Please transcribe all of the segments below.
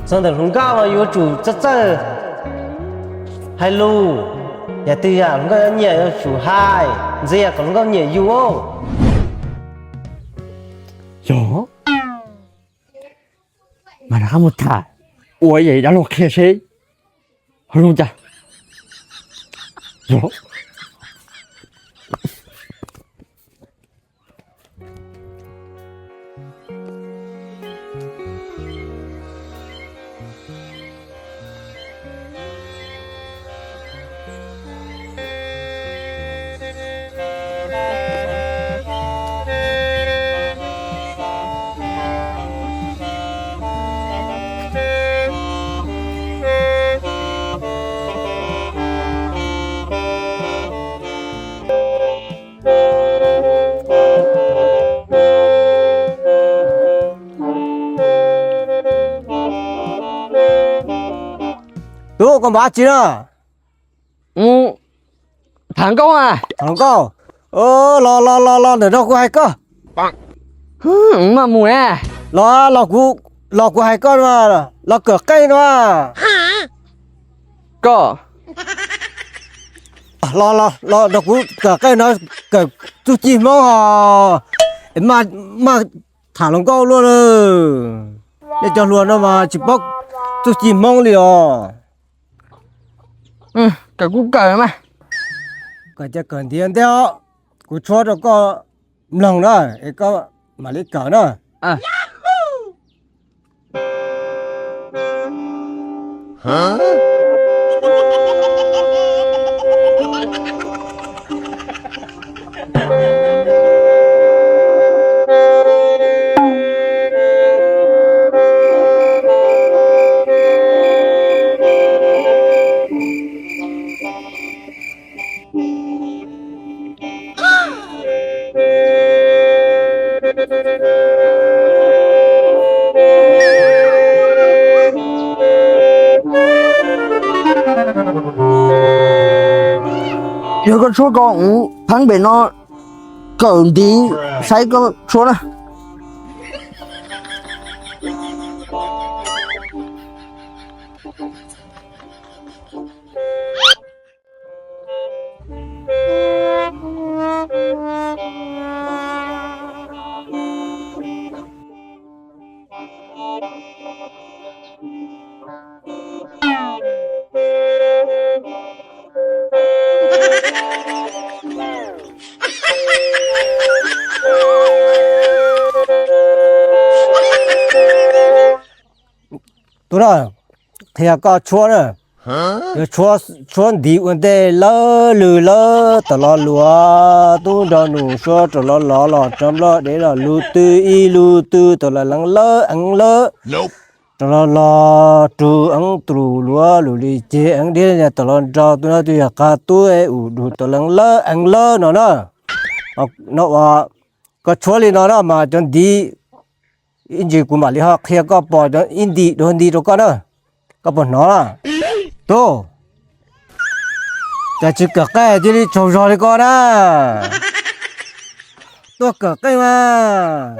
Txog ntawm hluas nkauj los yuav tsum txawj txawj hais lus. Yam twg yam hluas nkauj yuav nyiam yuav tsum hais ntxias kom hluas nkauj nyiam yus. Yog, mas rov qab mus tham ua yam dab laug qhia seb ho zoo cas. Yog. Tub, koj npam tsi na? Tham nkauj a. Tham nkauj. Los los los los ntawm no kuv hais koj. Maj mus. Los los kuv hais koj no, los kawm qeej no. Koj los los los nrog kuv kawm qeej no, kawm txuj ci Hmoob os. Maj tham hluas nkauj luaj na. Nej cov hluas no mas tsis paub txuj ci Hmoob li os. Kawm kuj kawm mas. Kawm ces kawm ntiav nteb os. Kuv tshuab rau koj mloog na, es koj mam li kawm na. Yog koj tshuab ko, pheej pem no kawm ntiv saib koj tshuab na. Tub na, qhia koj tshuab na. Yuav tshuab ntiv ua ntej lawv lwm lawv tom los luav tub nrog nus suav rau los lov los rov nplog dev los lub twg ib lub twg tom los leev lawv eev lawv rau los los rug eev trus luav lus li ceg eev diab tom los nrog tub no twg yog qab tub es ua dug tom leev lawv eev lawv no na. No uas koj tshuab li no na mas cov ntiv ib ntsis kuv mam li ho qhia koj pom cov ib ntim dua nti rau koj na. Koj puas hnov na? Tub, cas tsis kawm qeej cia li tsaug zog li koj na. Tuaj kawm qeej mas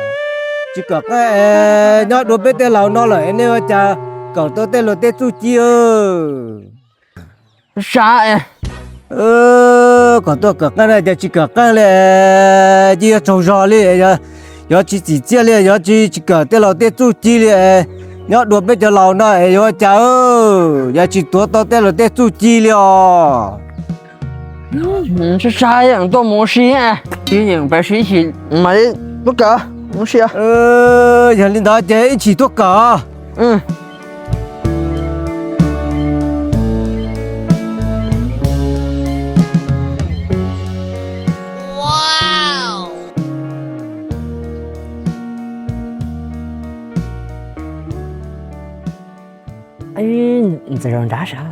tsis kawm qeej es nyob dua peb tej laus no lawm es nej ua cas kawm tau tej laus tej txuj ci? Sab, kom tuaj kawm qeej na cas tsis kawm qeej li, cia yuav tsaug zog li, yuav tsis txim txiaj li, yuav tsis tsis kawm tej laus tej txuj ci li. Nyob dua peb cov laus no es yuav ua cas, yuav tsis tuav tau tej laus tej txuj ci li os. Sab sab, tuaj mus ua si, tsis yeem pab sib chim mas tuaj kawm mus ua si. Yog li ntawd ces ib chim tuaj kawm. Ntxawm zaum nrad sav.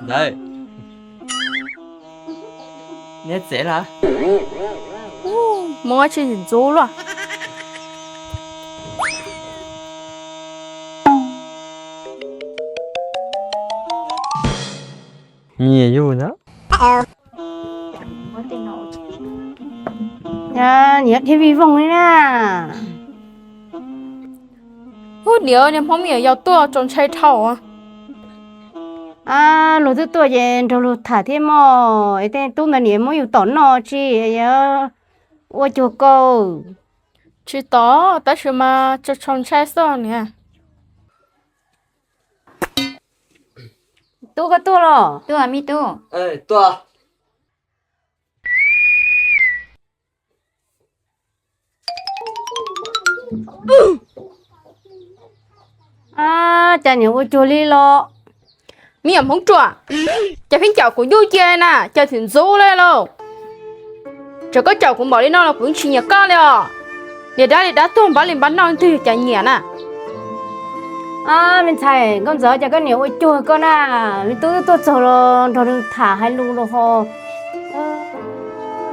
Ntawd, Niam txiv lawm. Hmoob tsis ntxub luaj. Nyiam yus ntag. Nyiam dhia vij voog li na. Ub, niam, niag Hmoob me nyuam yaus tuaj txaus ntshai dhau. Luag twb tuaj ces nrog luag tham thiab mog, es tej tub ntawd niam muab yus tom noj tsis, ua cuag koj. Tsis tom, tab sis mas txaus txaus ntshai xwb niam. Tub, koj tuaj los? Tuaj, me tub. Tuaj. Cas niam ua cuag li los? Me nyuam Hmoob ruam, cas pheej caum kuv nyuj cia na, cas txim ntxub li lauj. Txawm koj caum kuv npaum li no los kuv yeej tsis nyiam koj li os. Niam dab li dab tuag npab li npab noj twg cas nyiam na. Me ntxhais, koj ntxov cas koj niam ua cuag koj na. Me tub tuaj txog los nrog nws tham hais lus los ho.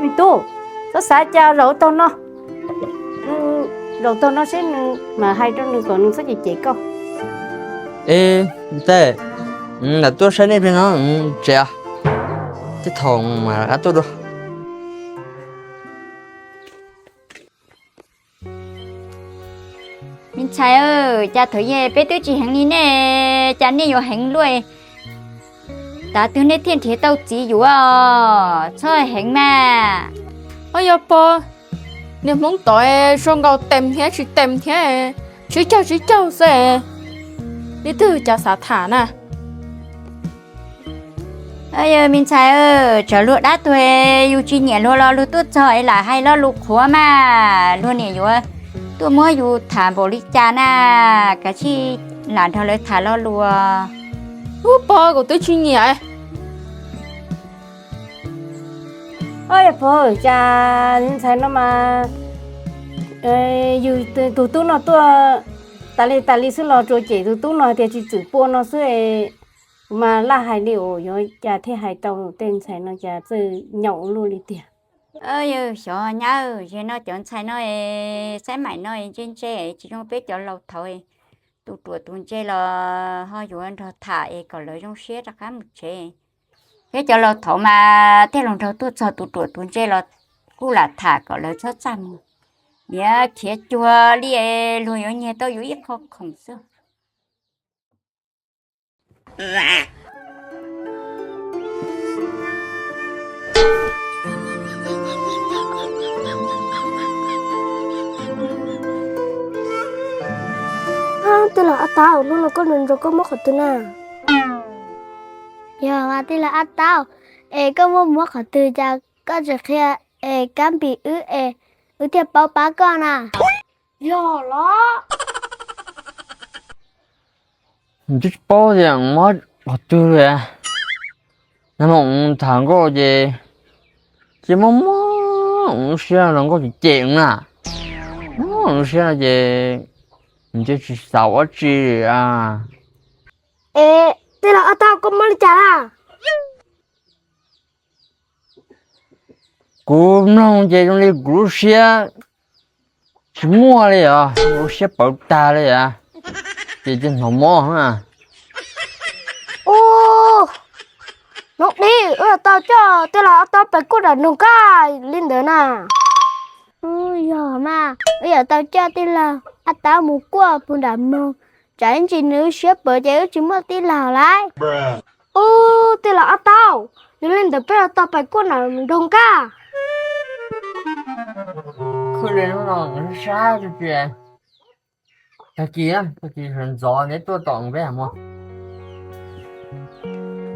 Me tub, txhob xav cas zaum tog no. Zaum tog no seb nws mam hais rau nws kom nws txhob cem cem koj. Ej, ntxhais, lam tuaj saib nej pliag no tsev, tej thaum mam rov qab tuaj dua. Me ntxhais, cas thaum ub peb twb tsis heev li nej, cas nej yuav heev luaj? Tav twg nej thiaj nrhiav tau txiv yuav? Txhob heev mas. Ua yog pog, niag Hmoob tod zoo nkaus teem thiab tsis teem thiab, tsib caug tsib caug xwb. Leej twg cas xav tham na. Me ntxhais, txawm luag dab tuag yus tsis nyiam luag los luag tuaj txog es lam hais lo lus qhuav mas luag niam yuav tuaj muab yus tham npaum li cas na, kav tsij lam nrog lawv tham lo lus. Ub, pog, kuv twb tsis nyiam. Ua yog pog, cas li ntxhais no mas yus tus tub no tuaj tas li tas li xwb los tsuas cem tus tub no tias tsis txwm pua no xwb. Kuv mas laj hais li uas yog cas thiaj hais tau tej ntxhais no cas txawj nyaum luaj li tiag. Yog xyov nyab, zaum no cov ntxhais no, xaib maim no ntse ntse tsis zoo peb cov laus thaud. Tus ruam tus ntse los ho yuav nrog tham es kom lawv zoo siab rov qab mus tsev. Peb cov laus thaud mas tej laus nraug tuaj txog tus ruam tus ntse los kuj lam tham kom lawv txhob txaj muag. Niam khiav cuag li luag yuav nyiag tau yus ib qho khoom xwb. Tij laug Ab Taub, hnub no koj nrog koj muab qhov twg na? Yog mas tij laug Ab Taub, es koj muab muab qhov twg cas koj tsis qhia es kab npis wb es wb thiaj paub pab koj na? Yog los? Twb tsis paub tias muab qhov twg li. Nag hmo tham nkauj ces cia mob mob lub siab, nkauj cem cem na, mob lub siab ces nws cia tsis xav ua tsi li. Es tij laug Ab Taub, koj muab li cas na? Kuv mloog ces zoo li kuv lub siab tsis muaj li os, lub siab pawv tag li os, ces cia hnov mob na. Ub, hnub dib wb yuav tau coj tij laug Ab Taub pem kuaj nram nroog kab li ntawd na. Yog mas, wb yuav tau coj tij laug Ab Taub mus kuaj puag nram nroog, tsam ib ntsis nws siab pawv ces wb tsis muaj tij laug lawm. Ub, tij laug Ab Taub, yog li ntawd peb yuav tau pem kuaj nram nroog kab. Tag kis, tag kis sawv ntxov neb tuaj tom peb hais muag.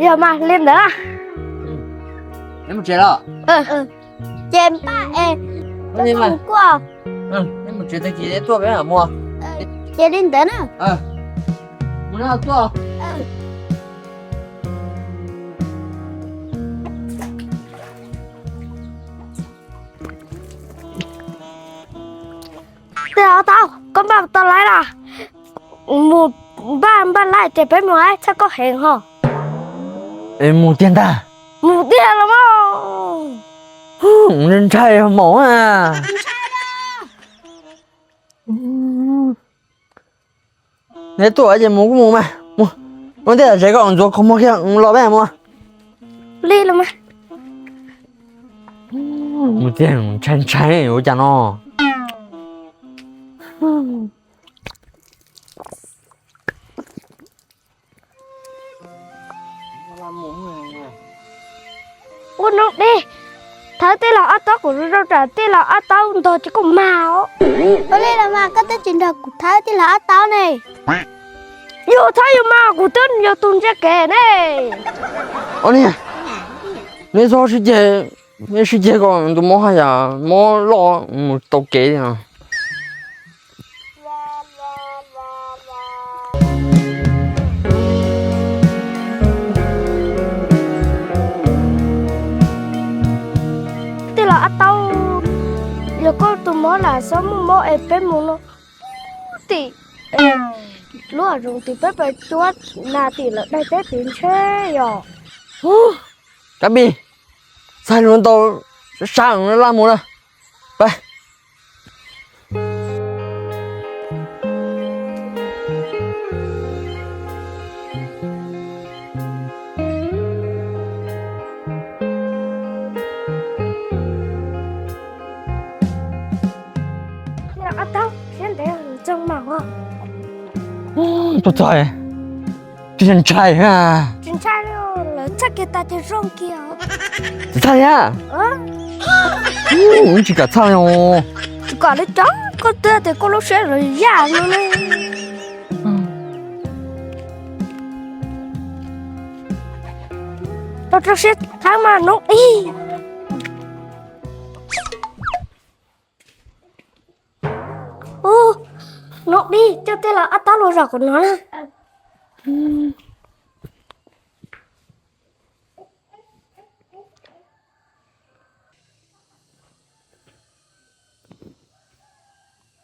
Yog mas li ntawd na. Neb mus tsev los? Ces npaj es kuaj. Neb mus tsev, tag kis neb tuaj peb hais muag. Ces li ntawd na. Mus no tuaj. Tij laug Taub, koj npaj tau laib lawm? Mus npaj, npaj laib ces peb mus, txhawj koj heev ho. Es mus tiag ntag. Mus tiag los mas. Ntshai ntshai maum a. Neb tuaj ces mus kuj mus mas, mus ua ntej tom tsev kom ntxuav qhov muag kiag los peb mus. Li los mas. Mus tiag, ntshai ntshai ua cas no. Ua no dej, thawb tij laug Ab Taub kuv zoo zoo tsam tij laug Ab Taub ntog ces kuj mag os. Ua li los mas koj twb tsis nrog kuv thawb tij laug Ab Taub ne. Yog thawb yus mas kuv twb yog tus ntsiab kev ne. Ua li, neb txhob sib ceg, neb sib ceg kom tus mob haj yam mob loj mus tau kev li no. Tij laug Ab Taub, yog koj tus mob lam xob muaj mob es peb mus no tim lub hav zoov tim peb pais cuab nas tim lawv daig teb tid ntshe yog. Kab Pij, txhais lus ntau, sab sab laj mus na. Pab. Tuaj txog, tsis ntshai, tsis ntshai, lawv txhaj kiag tas ces zoo kiag. Tsis txhaj thiab. Tsis kam txhaj os. Tsis kam li cas, koj twb tias koj lub siab los yaj no ne. Rau rau siab thawb mas noob ib. Ub, noob ib, coj tij laug Ab Taub los zaum kuv no na.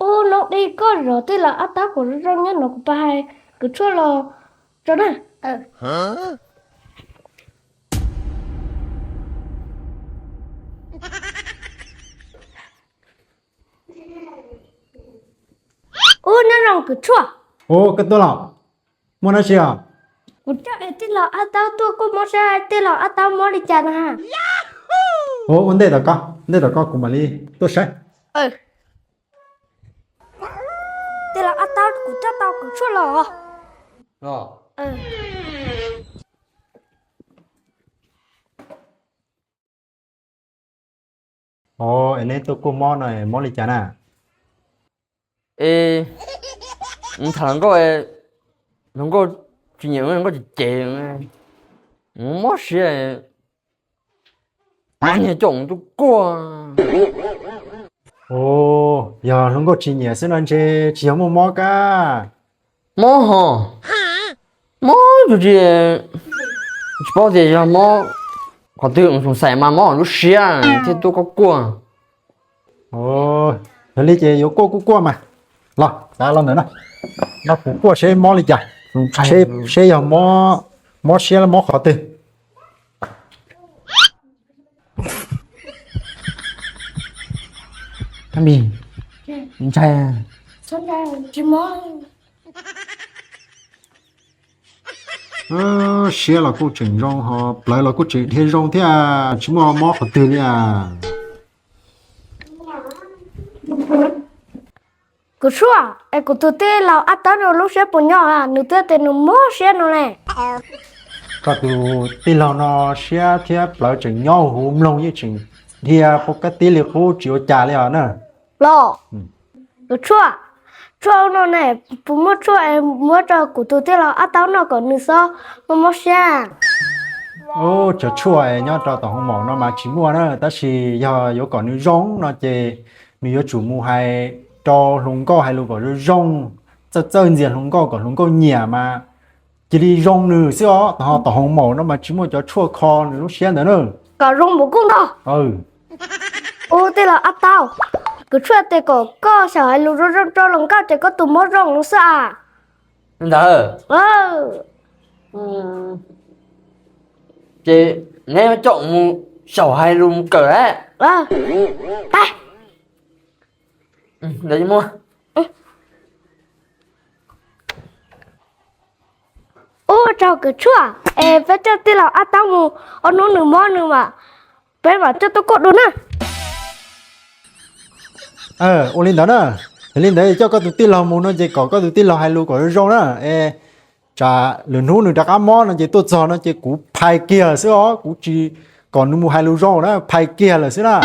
Ub, noob ib, koj zov tij laug Ab Taub kom zoo zoo nyob no kuv pab hais kwv tshuaj los tso na. Ub, nyob zoo kwv tshuaj. Ub, koj tuaj los, muaj dab tsi os? Kuv coj es tij laug Ab Taub tuaj kuj mob siab, tij laug Ab Taub mob li cas na? Ub, ua ntej tom koj, ntej tom koj kuv mam li tuaj saib. Tij laug Ab Taub, kuv coj tau kwv tshuaj los. Os, es neb tuaj kuj mob no mob li cas na? Es tham hluas nkauj, hluas nkauj tsis nyiam, hluas nkauj ces ces, mob siab, pab niag coj mus tuaj kuaj. Os, yog hluas nkauj tsis nyiam xwb no ntshe tsis yog muaj mob kab. Mob hos, mob tsis, tsis paub tias yog mob qhov twg, xoom xaim mas mob lub siab thiaj tuaj kuaj kuaj. Yog li ces yuav kuaj kuj kuaj mas. Los, xav los ntawm no, no kuv kuaj seb mob li cas, seb yog mob, mob siab mob qhov twg. Kab Pij, ntshai, siab los kuj tseem zoo ho plawv los kuj tseem dhia zoo thiab, tsis muaj mob qhov twg li a. Kuv tshuaj, es kuv tus tij laug Ab Taub no lub siab puas nyob, nws twb tias nws mob siab no ne. Koj tus tij laug no siab thiab plawv tseem nyob huv mloog, yeej tseem dhia pov kab tib li qub tsis ua cas li os na. Los, kuv tshuaj, tshuaj no ne, puas muaj tshuaj es muab rau kuv tus tij laug Ab Taub noj kom nws txhob mob mob siab? Ub, cov tshuaj es nyob rau tom hoo maum no mas tsis muaj na, tab sis yog yuav kom nws zoo no ces nws yuav tsum mus hais rau hluas nkauj hais lus kom zoo zoo, txawj txawj ntxias hluas nkauj kom hluas nkauj nyiam mas cia li zoo nws xwb os. Tom hoo maum no mas tsis muaj cov tshuaj kho nws lub siab ntawd na. Kom zoo npaum kuj ntog. Ub, tij laug Ab Taub, kuv tshuaj tias kom koj xyaum hais lus zoo zoo rau hluas nkauj ces koj tus mob zoo no xwb a. Ntawd, ces neb coj mus xyaum hais lus mus kawm lawm. Ua tsaug kawm tshuaj, es peb coj tij laug Ab Taub mus, ob hnub nws mob nws mam, peb mam coj tuaj kuaj dua na. Ua li ntawd na, yog li ntawd coj koj tus tij laug mus no ces kom koj tus tij laug hais lus kom zoo zoo na. Es tsam lwm hnub nws rov qab mob no ces tuaj txog no ces kuv phais kiag xwb os, kuv tsis kom nws mus hais lus zoo na, phais kiag lawm xwb na.